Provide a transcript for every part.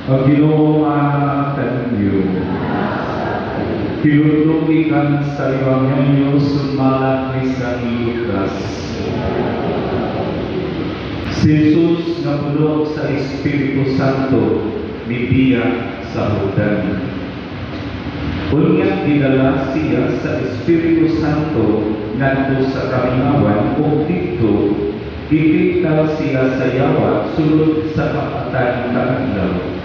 Ang Ginoo kaninyo. Hinulog gikan sa Ebanghelyo sumala ni San Lucas. Si Jesus nga puno sa Espiritu Santo mibiya sa Jordan. Unya gidala siya sa Espiritu Santo ngadto sa kamingawan ug didto gitintal siya sa yawa sulod sa kapatan ka adlaw.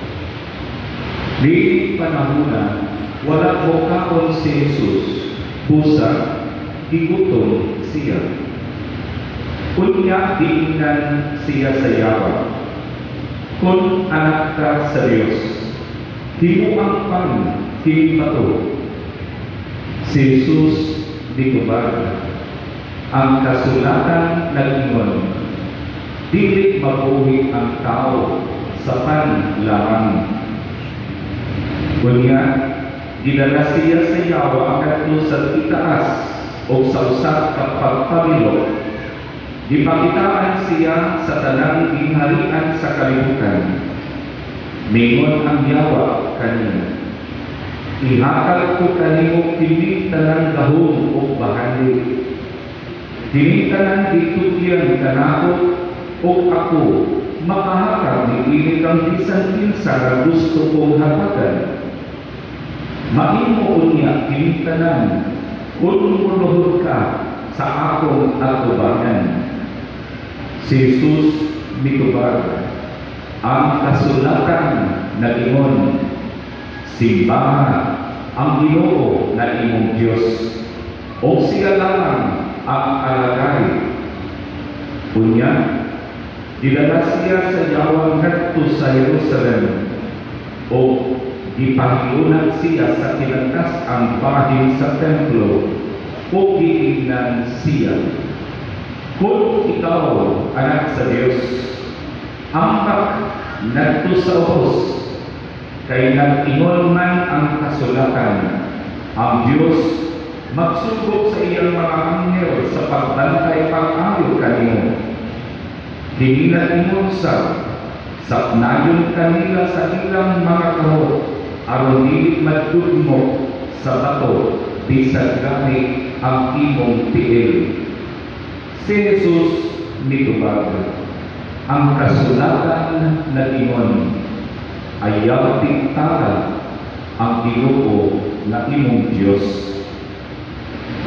Niining panahona, wala mokaon si Jesus, busa gigutom siya. Unya giingnan siya sa yawa, "Kung anak ka sa Dios, himuang pan kining bato." Si Jesus mitubag, "Ang kasulatan nag-ingon, dili mabuhi ang tao sa pan lamang." Unya, gidala siya sa yawa ngadto sa itaas o sa usa ka pagpamilok. Gipakitaan siya sa tanang gingharian sa kalibutan. Mingon ang yawa kaniya, "Ihatag ko kanimo kining tanang gahom ug bahandi. Kining tanan gitugyan kanako ug ako makahatag niini kang bisan kinsa nga gusto kong hatagan. Mahimo unya kining tanan kung muluhod ka sa akong atubangan." Si Jesus mitubag, "Ang kasulatan nagingon, simbaha ang Ginoo na imong Dios o siya lamang ang alagay." Unya, gidala siya sa yawa ngadto sa Jerusalem o gipahiunan siya sa kinatas-ang bahin sa templo o giingnan siya, "Kung ikaw anak sa Dios, ambak ngadto sa ubos, kay nag-ingon man ang kasulatan, ang Dios magsugo sa iyang mga anghel sa pagbantay pag-ayo kanimo. Kini nag-ingon sa sapnayon ka nila sa ilang mga kamot aron dili madugmok sa bato bisan gani ang imong tiil." Si Jesus mitubag, "Ang kasulatan nag-ingon, ayaw tintala ang Ginoo na imong Dios."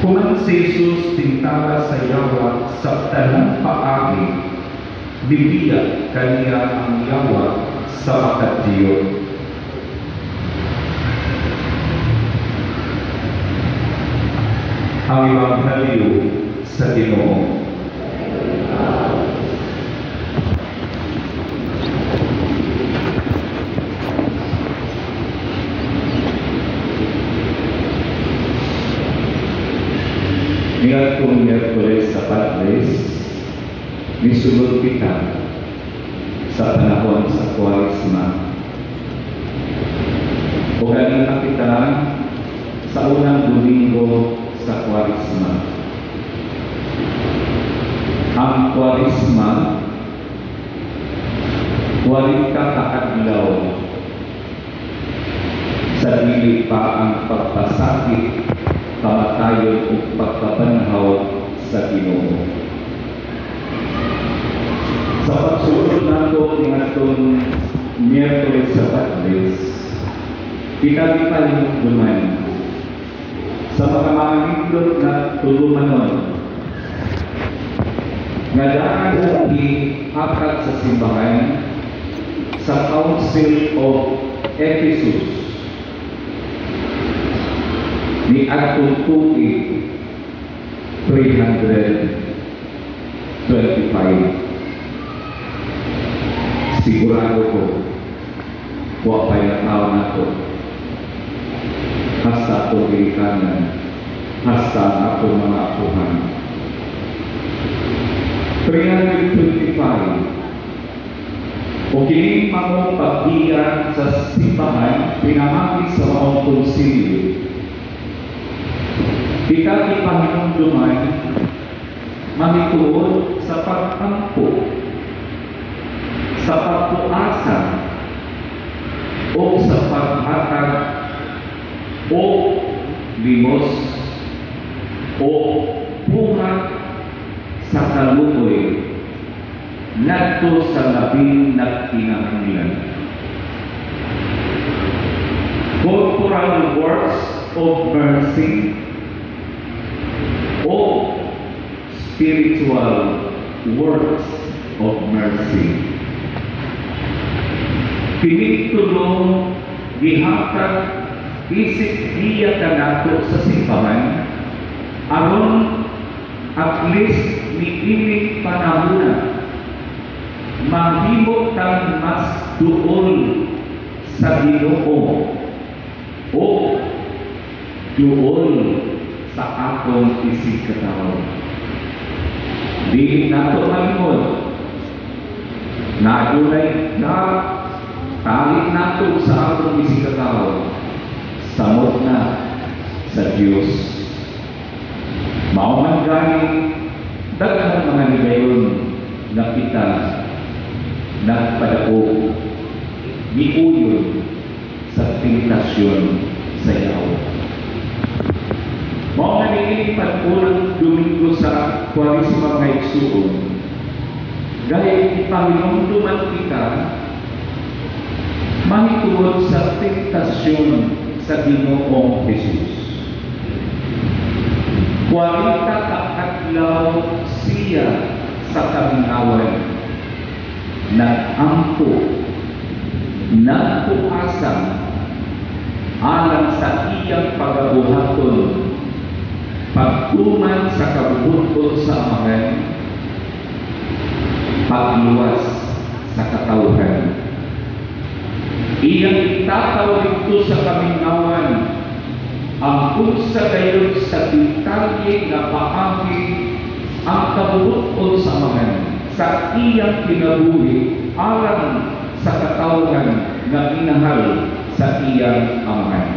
Human si Jesus tintala sa yawa sa tanang paagi, mibiya kaniya ang yawa sa makadiyot. Ang Ebanghelyo sa Ginoo. Niadtong Miyerkules sa Padres, misulod kita sa panahon sa Kuwaresma. O ganina kita sa unang Domingo sa Kuwaresma. Ang Kuwaresma, 40 ka adlaw sa dili pa ang pagpasakit, kamatayon ug pagkabanhaw sa Ginoo. Sa pagsulod nato niadtong Miyerkules sa Padres, kita gipahinumduman sa mga manindot na tulumanon nga daan gihatag sa simbahan sa Council of Ephesus ni adtong tuig 325. Sigurado ko, wa pa'y tao nato hasta ato ginikanan, hasta ang ato mga apuhan. 325 o kining mga pagbiya sa simbahan pinamaki sa maong konsilyo. Kita ipahinumduman mahituod sa pag-ampo, sa pagpuasa, O buhat sa kaluoy ngadto sa labing nagkinahanglan. Corporal works of mercy o spiritual works of mercy. Kining tulo gihatag isip giya kanato sa simbahan aron at least niining panahona mahimo kang mas duol sa Ginoo o duol sa atong isigkatawo. Dili nato malimod na adunay na tali nato sa atong isigkatawo, samot na sa Dios. Mao man gani daghang mga higayon na kita nagpadako, miuyon sa tentasyon sa yawa. Mao na niining pag-unang Domingo sa Kwaresma, mga igsuon, dahil ipahinumduman kita mahitungod sa tentasyon sa Ginoong Jesus. 40 ka adlaw siya sa kamingawan, nag-ampo, nagpuasam alang sa iyang pagabuhaton, pagtuman sa kabubuton sa Amahan, pagluwas sa katawhan. Iyang itataw didto sa kamingawan ang unsa gayon sa detalye nga paagi ang kabubuton sa Amahan sa iyang kinabuhi alang sa katawhan nga minahal sa iyang Amahan.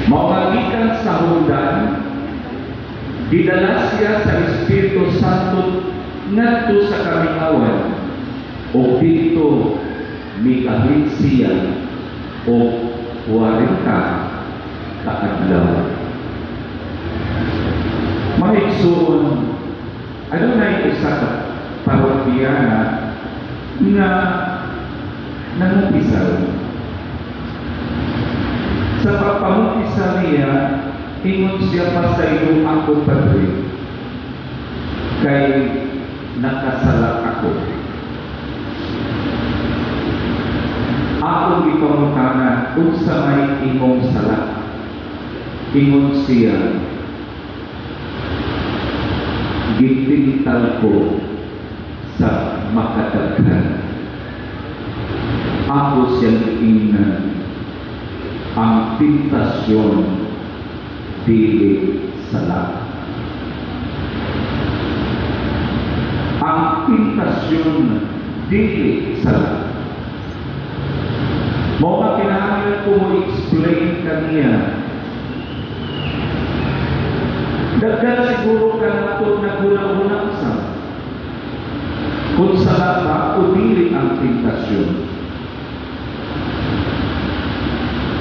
Mao gikan sa Jordan, gidala siya sa Espiritu Santo ngadto sa kamingawan o didto mikahin siya og 40 ka adlaw. Mga igsoon, adunay usa ka parokyana nga nangumpisal. Sa pagpangumpisal niya, ingon siya, "Pasaylo ako, Padre, kay nakasala ako." Ako gipangutana, "Unsa may imong sala?" Ingon siya, "Gitintal ko sa makadaghan." Ako siyang giingnan, "Ang tentasyon dili sala. Ang tentasyon dili sala." Mao nga kinahanglan ko mo explain kaniya. Daghan siguro kanato naghuna-huna sa kung sala ba o dili ang tentasyon.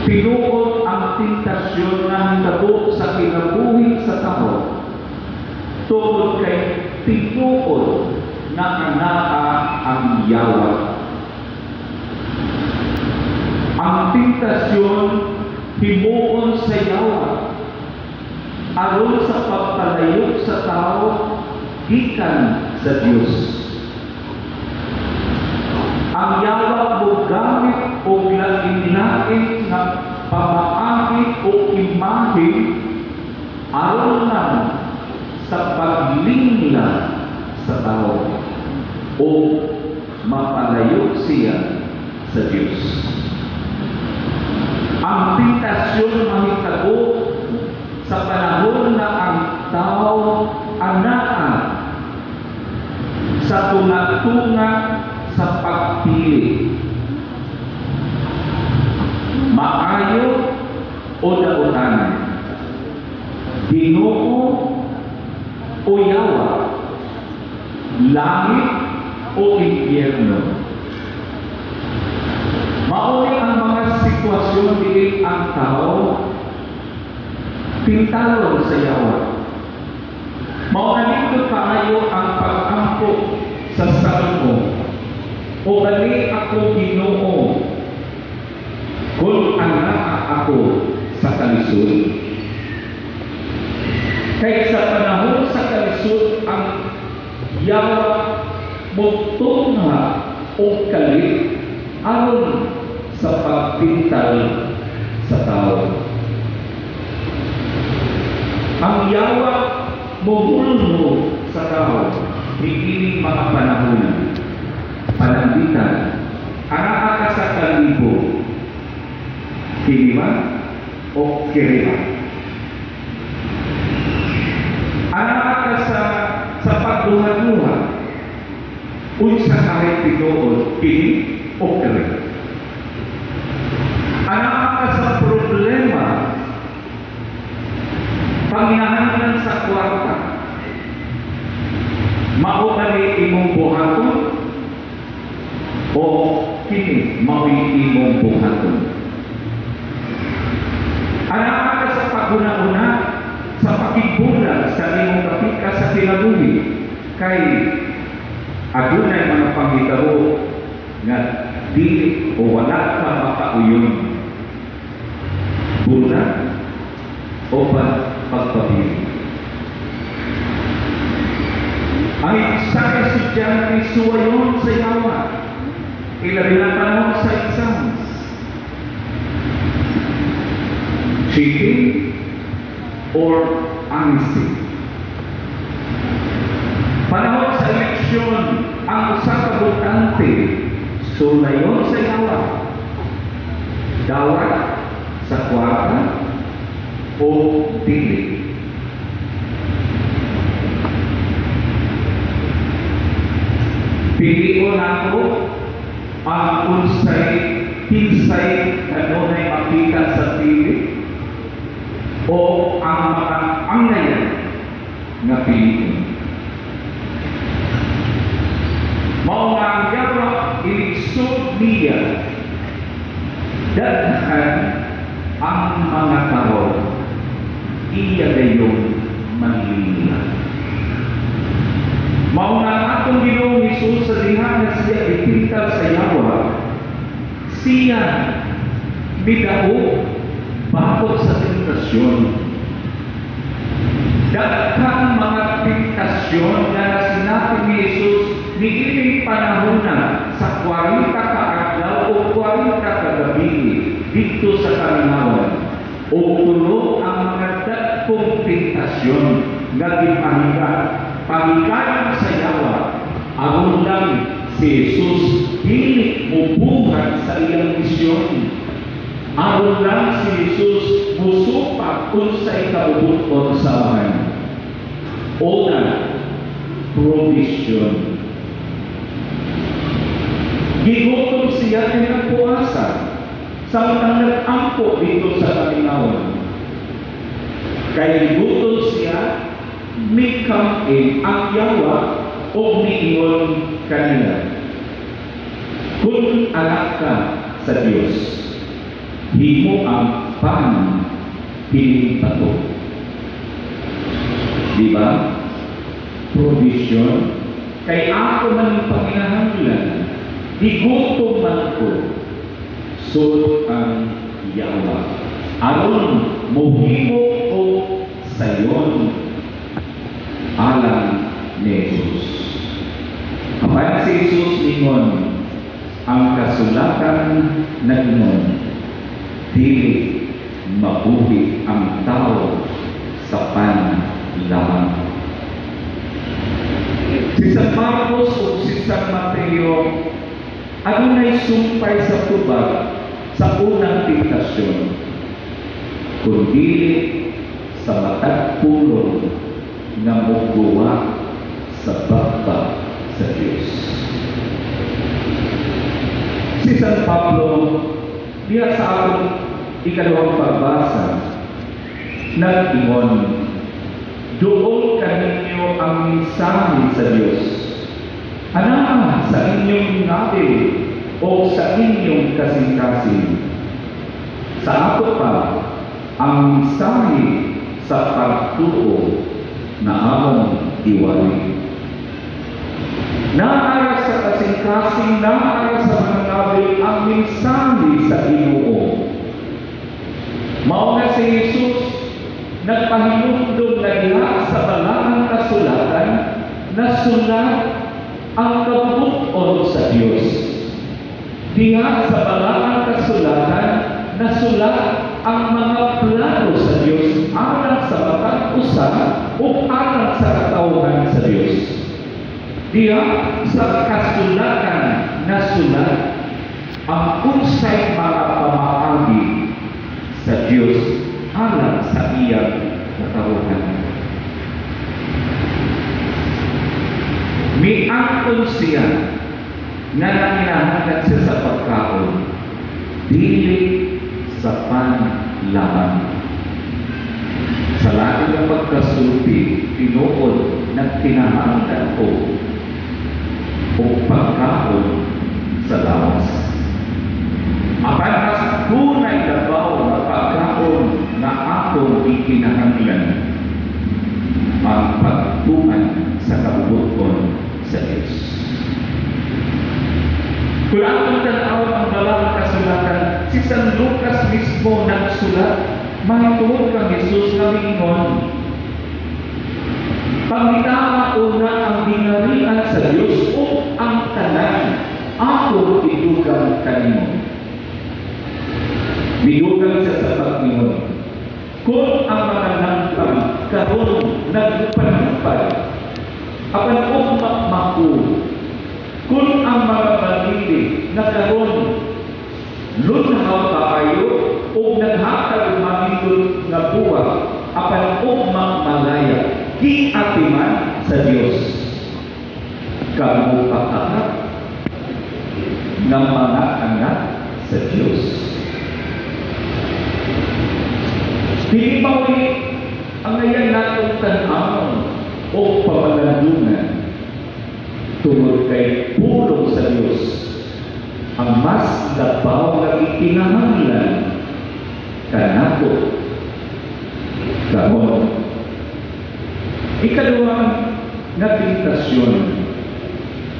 Tinuod, ang tentasyon na hitabo sa kinabuhi sa tao tungod kay tinuod na anaa ang yawa. Ang tentasyon himuon sa yawa aron sa pagpalayo sa tao gikan sa Dios. Ang yawa mo gamit og lain-lain nga pamaagi o imahe aron lang sa paglingla sa tao o mapalayo siya sa Dios. Ang tentasyon mahitabo sa panahon na ang tao anaa sa tunga-tunga sa pagpili. Maayo o daotanan? Ginoo o yawa? Langit o impyerno? Mao ni ang mga sitwasyon diin ang tao Pintalon sa yawa. Mao nindot kaayo ang pag-ampo sa Salmo. "O bali ako, Ginoo, kung anaa ako sa kalisod." Kay sa panahon sa kalisod, ang yawa mutungha og kalit aron sa pagpintal sa tao. Ang yawa mohulno sa tao niining mga panahon. Pananglitan, anaa ka sa kalibo, kini ba o kiri ba? Anaa ka sa pagduha-duha, unsa kahit tinuod, kini o kiri? Anaa ka sa problema, panginahanglan sa kwarta, mao ni imong buhaton o kini mao'y imong buhaton? Anaa ka sa paghuna-huna sa pakigbulag sa imong kapika sa kinabuhi, kay adunay mga panghitabo nga dili o wala ka makauyon, bulag o pagpabili? Ang isa ka estudyante, suwayon sa yawa, ilabi na panahon sa exams. Cheating or honesty? Panahon sa eleksyon, ang usa ka botante sulayon sa yawa. Dawat sa kwarta o dili? Pilion ako ang unsay kinsay kanunay makita sa TV o ang mga angayan nga pilion. Mao nga ang yawa iligsod niya daghan ang mga tao, iya gayong manlila. Mao nga ang atong Ginoong Hesus, sa diha nga siya gipintal sa yawa, siya midaog bakot sa tentasyon. Daghang mga tentasyon nga nasinabi ni Jesus niining panahona sa 40 ka adlaw o 40 ka gabi didto sa kamingawan. O tulo ang mga dagkong tentasyon nga gipahiga pangikayon sa yawa aron lang si Jesus dili mubuhat sa iyang misyon. Aron lang si Jesus musupak unsay kaubuton sa Amahan. Una, provision. Gigutom siya kay nagpuasa samtang nag-ampo dito sa kamingawan. Kay gigutom siya, mi-come in ang yawa o miingon kanila, "Kung anak ka sa Dios, himo ang pan kining bato." Di ba? Provision. Kay ako man panginahanglan, gigutom man ko, sulod ang yawa aron mohimo o sayon alang ni Jesus. Apan si Jesus ingon, "Ang kasulatan nag-ingon, dili mabuhi ang tao sa pan lamang." Si San Marcos o si San Mateo adunay sumpay sa tubag sa unang tentasyon, kundi sa matag pulong nga moguwa sa baba sa Diyos. Si San Pablo, diha sa akong ikaduhang pagbasa, nag-ingon, "Duol kaninyo ang mensahe sa Diyos. Anaa sa inyong ngabil o sa inyong kasing-kasing." Sa ato pa, ang mensahe sa pagtuo na among iwali. Naa ra sa kasing-kasing, naa ra sa mga ngabil ang mensahe sa Ginoo. Mao na si Jesus nagpahinumdom na diha sa Balaang Kasulatan nasulat ang kabubut-on sa Dios. Diha sa Balaang Kasulatan nasulat ang mga plano sa Dios alang sa matag usa o alang sa katawhan sa Dios. Diha sa kasulatan nasulat ang unsay mga pamaagi sa Dios alang sa iyang katawhan. Miangkon siya nga nanginahanglan siya sa pagkaon, dili sa pan lamang. Sa laing nga pagkasulti, tinuod nagkinahanglan ko og pagkaon sa lawas. Apan mas dunay labaw nga pagkaon nga akong gikinahanglan, ang pagtuman sa kabubut-on sa Dios. Kung atong tan-awon ang Balaang Kasulatan, si San Lucas mismo nagsulat mahitungod kang Jesus nga miingon, "Pangitaa una ang gingharian sa Dios ug ang tanan ako idugang kanimo." Midugang siya sa pag-ingon, "Kung ang mga langgam karon naglupad-lupad, apan ugma mako, kung ang mga balili na karon lunhaw kaayo ug naghatag og manindot nga buwak, apan ugma malaya, giatiman sa Dios, kamo pakahak ng mga anak sa Dios." Dili maoy ang ngayon natong tan-awon o pamalandungan tungod kay pulong sa Dios ang mas labaw nga gikinahanglan kanato karon. Ikaduha nga tentasyon,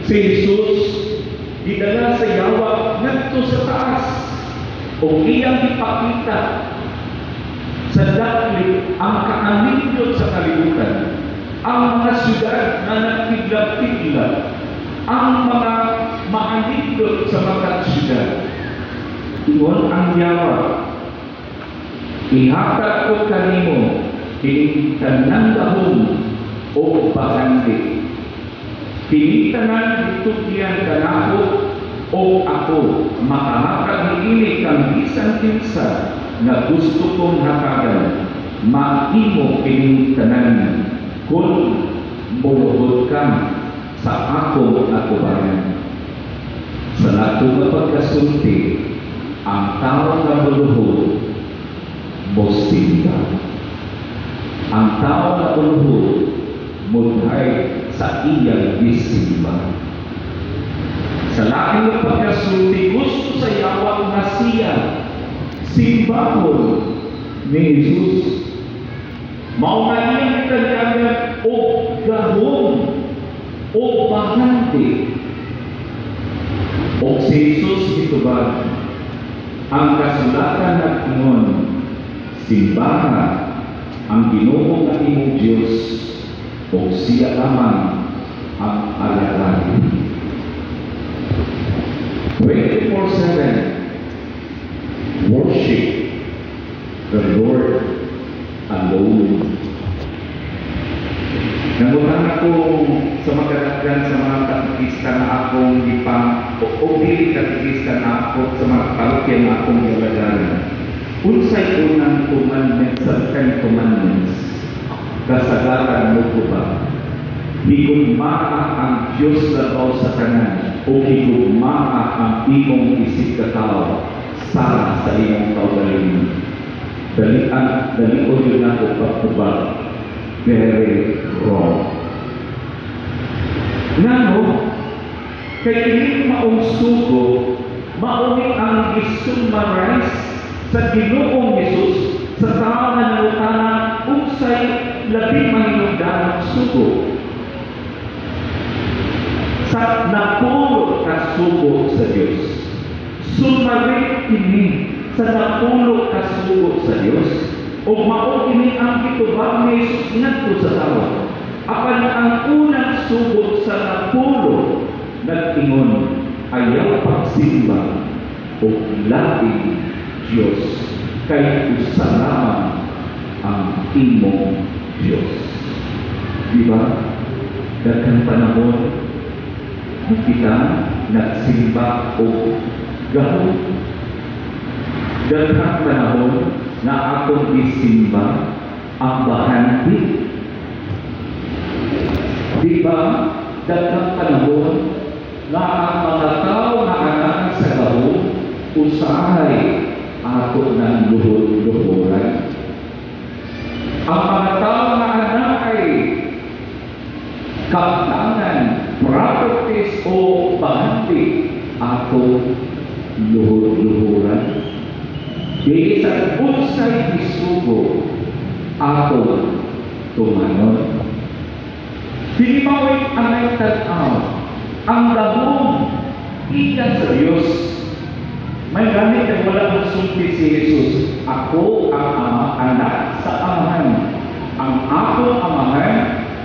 si Jesus gidala sa yawa ngadto sa taas ug iyang gipakita sa daklit ang kaanindot sa kalibutan, ang mga syudad na nagpigla-pigla, ang mga maanindot sa mga syudad. Ingon ang yawa, "Ihatag ko kanimo kining tanang gahom o bahandi. Kini tanan gitugyan kanako o ako makahatag niini kang bisan kinsa nga gusto kong hatagan. Mahimo kining tanan kung muluhod ka sa akong atubangan." Sa lato nga pagkasulti, ang tao nga muluhod mosimba. Ang tao nga muluhod mudhay sa iyang gisimba. Sa laing nga pagkasulti, gusto sa yawa nga siya simbahon ni Jesus. Mao nga iyang gitalyagan og gahom o bahandi. Og si Jesus mitubag, "Ang kasulatan nag-ingon, simbaha ang Ginoo nga imong Dios ug siya lamang ang alagarin." 24/7, worship the Lord alone. Nangutana ko sa makadaghan sa mga katekista nga akong gipang o dili katekista nga ako sa mga parokya nga akong gialagaran. Unsay unang commandment sa Ten Commandments? Kasagaran mo ko ba? Higugmaa ang Diyos labaw sa tanan o higugmaa ang imong isig katawo sara sa imong kaugalingon. Dalian, dalion yun ako pagtubag. Very wrong. Ngano, kay kini maong sugo, mauni ang gisummarize sa Ginoong Hesus sa tao nga nangutana unsa unsay labing mahinungdanong sugo sa napulo ka sugo sa Dios. Sumarit kini sa napulo ka sugo sa Dios. Ug mao kini ang gitubag ni Jesus ngadto sa tawo. Apan ang unang sugo sa napulo nag-ingon, "Ayaw pagsimba og laing Diyos kay usa lamang ang imong Diyos." Di ba? Daghang panahon na kita nagsimba og gahom. Daghang panahon na atong isimba ang bahandi. Di ba? Daghang panahon na ang mga tao na anak sa gahom usahay ato ng luhod-luhuran. Ang mga tao na anak ay kaptangan, properties o bahandi ato luhod-luhuran. Dili sa unsay isugo ato tumanon. Dili mao'y angay tan-aw ang gahom iya sa Dios. May gamit na wala magsulti si Jesus, "Ako ang ama, anak sa Amahan. Ang akong Amahan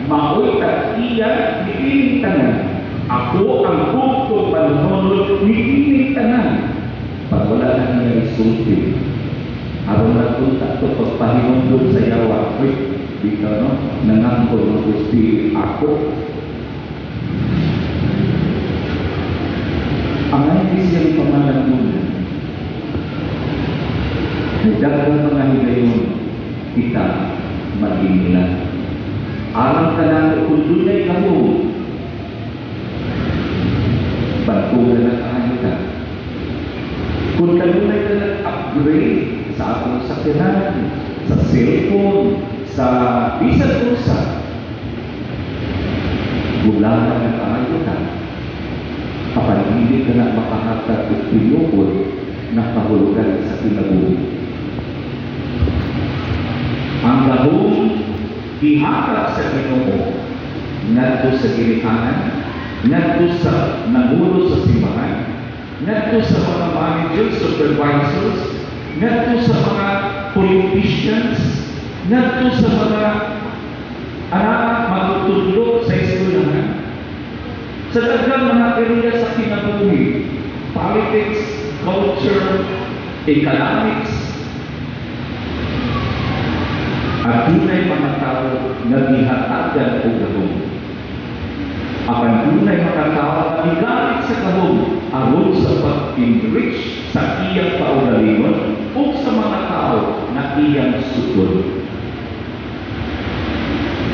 mao'y tag-iya niining tanan. Ako ang bugtong manunod niining tanan." Pag wala na niya isulti, aron na unta ito pagpahinumdum sa yawa, "Uy, di ka no, nangangkon ng gusti ako." Ang hindi siya pamalangunan. May daghang mga higayon kita magingila. Alang ka na kung dunay gahom, bantugan na kaayo ka. Kung kanunay ka nag-upgrade sa atong sakyanan, sa cellphone, sa bisan unsa, bulangan na kaayo ka. Kapag hindi ka na makahatag og tinuod na kahulugan sa kinabuhi. Ang gahom gihatag sa Ginoo ngadto sa ginikanan, ngadto sa nangulo sa simbahan, ngadto sa mga managers, supervisors, ngadto sa mga politicians, ngadto sa mga anak magtutudlo sa eskwelahan, sa daghang mga area sa kinabuhi, politics, culture, economics. At dunay mga tao nga gihatagan og gahom. Apan dunay mga tao nga gigamit sa gahom aron sa pag-enrich sa iyang kaugalingon ug sa mga tao na iyang sukod.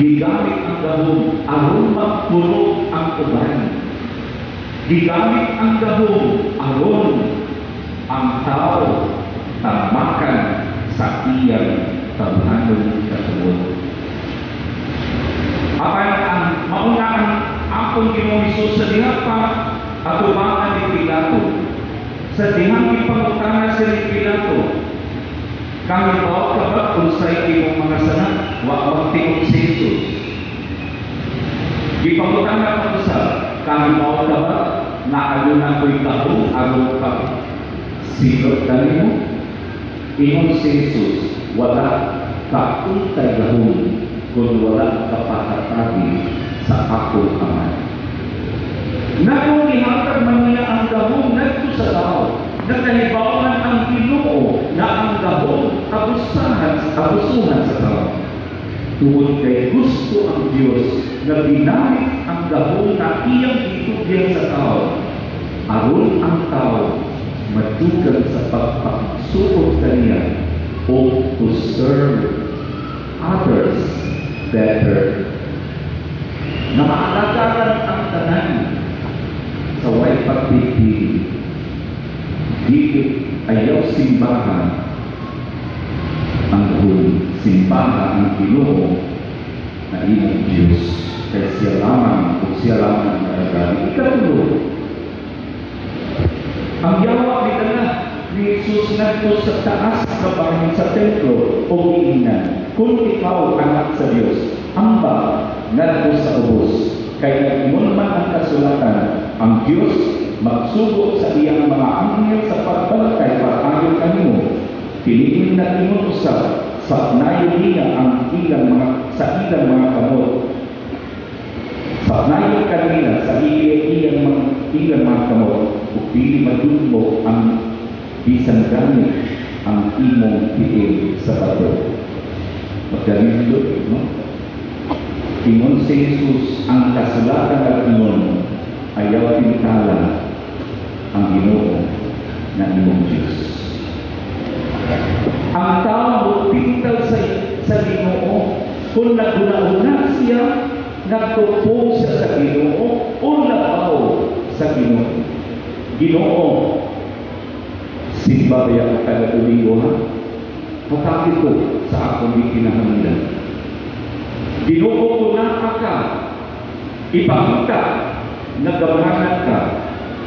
Gigamit ang gahom aron magpuro ang uban. Gigamit ang gahom aron ang tao tamakan sa iyang tawhanon katungod. Apan ang mauna ang akong Ginoong Hesus sa diha pa atubangan ni Pilato. Sa dihang ipangutana siya ni Pilato, "Kahibaw ka ba unsay imong mga sana?" Wa magtiok si Jesus. Gipangutana pa usab, "Kahibaw ka ba na aduna ko'y gahom aron pag silot kanimo?" Ingon si Jesus, "Wala ka untay gahom kung wala ka pahatagi sa akong Ama." Nagong ihatag man niya ang gahom ngadto sa tao, nakahibaw man ang Ginoo na ang gahom abusuhan sa tao. Tungod kay gusto ang Dios na ginamit ang gahom na iyang gitugyan sa tao, aron ang tao madugang sa pagpakigsuot kaniya o to serve others better. Na maalagaran ang tanan sa way pagpipili. Dili ayaw simbahan ang gahom, simbahan ang Ginoo na imong Diyos kay siya lamang ug siya lamang ang nagagali. Ikatulo, ang yawa ni dala ni Jesus ngadto sa taas nga bahin sa templo ug giingnan, "Kung ikaw anak sa Dios, ambak ngadto sa ubos. Kay nag-ingon man ang kasulatan, ang Dios magsugo sa iyang mga anghel sa pagbantay pag-ayo kanimo. Kini nag-ingon usab, sapnayon niya ang ilang mga sa ilang mga kamot. Sapnayon kanila sa ilang mga kamot, ug dili madugmok ang bisan gani ang imong tiil sa bato." Pagkanindot, no? Ingon si Jesus, ang kasulatan nag-ingon, ayaw tintala ang Ginoo na imong Diyos. Ang tao mo tintal sa Ginoo kung naghuna-huna siya, nagtupong siya sa Ginoo o labaw sa Ginoo. "Ginoo, simba baya ka kada Domingo, ha? Hatagi ko sa akong gikinahanglan. Ginoo, kung naa ka, ipakita nga gamhanan ka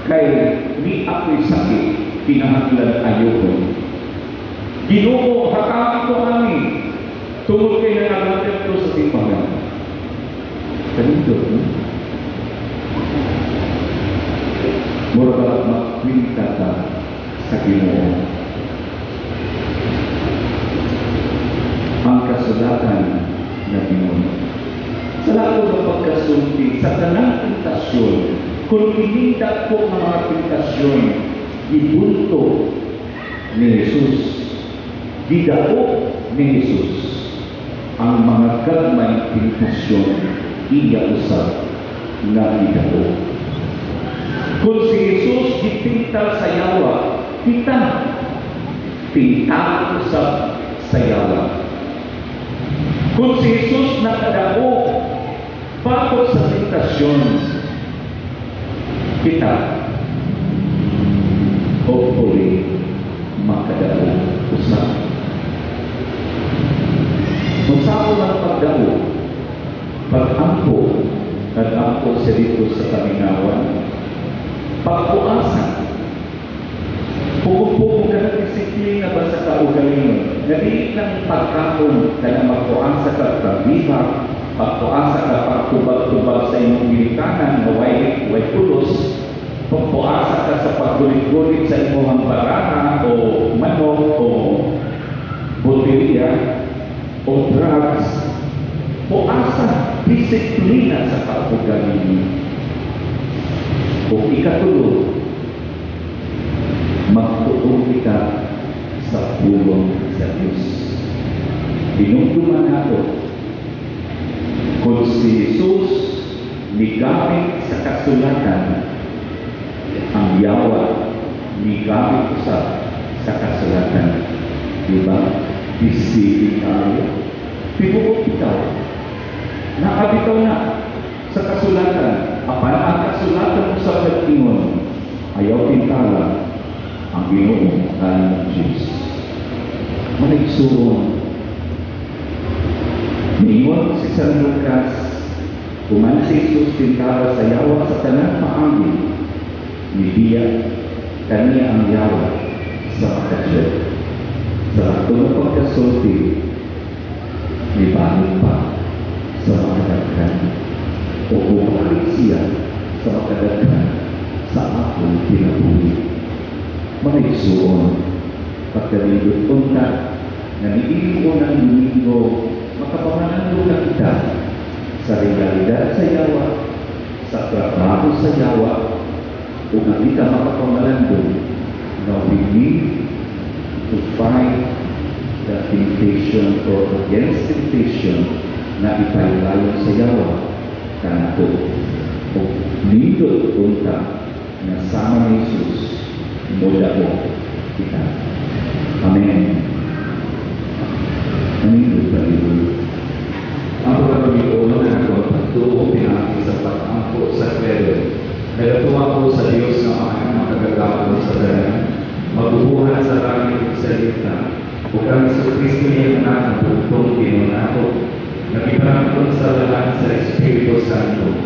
kay ni ako'y sakit, kinahanglan ayoko. Ginoo, hatagi ko kami tungod kay nangagatid ko sa simbahan." Kanindot, no? Mura ba magkwinta ka sa Ginoo? Ang kasulatan na Ginoo. Sa lahat ng pagkasulti, sa tanang tentasyon, kung kininda ko ng mga tentasyon, gibunto ni Jesus, gidao ni Jesus, ang mga gagmay tentasyon, iya usab nga gidao. Kung si Jesus gipintal sa yawa, kita pintal usab sa yawa. Kung si Jesus nakadao bakod sa tentasyon, kita hopefully makadao usab. Kung sa ako ng pagdao, pag-ampo, nag-ampo siya dito sa kamingawan, pagpuasa, pugong-pugong ka na disiplina ba sa kaugalingon, nga dili lang pagkaon ka na magpuasa ka pagbiba, pagpuasa ka pagtubag-tubag sa imong ginikanan nga way pulos, pagpuasa ka sa paggulit-gulit sa imong baraha o manok o boteria o drugs, puasa, disiplina sa kaugalingon. O ikatulo, magtuon kita sa pulong sa Diyos. Hinumduman nato kung si Jesus migamit sa kasulatan, ang yawa migamit usab sa kasulatan. Diba? Deceiving tayo. Tibuok bitaw. Nakabitaw na sa kasulatan. Apan ang kasulatan usab nag-ingon, ayaw tintala ang Ginoo ang Diyos. Mga igsuon, niingon si San Lucas, human si Jesus tintala sa yawa sa tanang paagi, nibiya kaniya ang yawa sa makadiyot. Sa atong pagkasulti, nibalik pa sa makadaghan o bumalik siya sa makadaghan sa akong kinabuhi. Mga igsuon, pagkalibot unta na niini ko ng Domingo, makapamanando na kita sa realidad sa yawa, sa trabaho sa yawa, o nga kita makapamalando na we need to fight the temptation or against temptation na ipailayon sa yawa kanato. O nindot unta nga sama ni Jesus modaog kita. Amen. Manindot pa rin. Ang pagkakabituon na akong pagtuo pinaagi sa pag-ampo sa credo. Nagatuwa ko sa Dios nga Amahan makagagahom sa tanan, magbubuhat sa langit ug sa yuta, ug ang Hesukristo niyang anak nga bugtong Ginoo nato, nga gipanangkon sa lalan sa Espiritu Santo,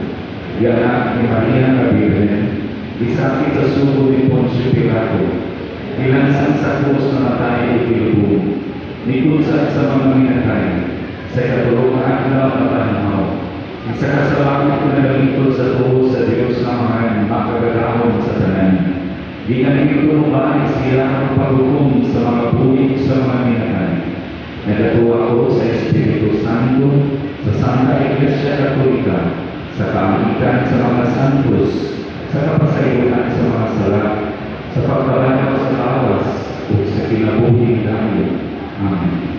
gianak ni Maria nga Birhen, gisakit sa sugo ni Poncio Pilato, Gilansang sa krus, namatay ug gilubong. Nikunsad sa mga minatay, sa ikatulo ka adlaw nabanhaw. Nisaka sa langit, nagalingkod sa tuo sa Dios nga Amahan, makagagahom sa tanan. Gikan didto mobalik siya aron paghukom sa mga buhi sa mga minatay. Nagatuo ako sa Espiritu Santo, sa Santa Iglesia Katolika, sa kaamitan sa mga santos, sa kapasayloan sa mga sala, sa pagkabanhaw sa lawas, ug sa kinabuhing dayon. Amen.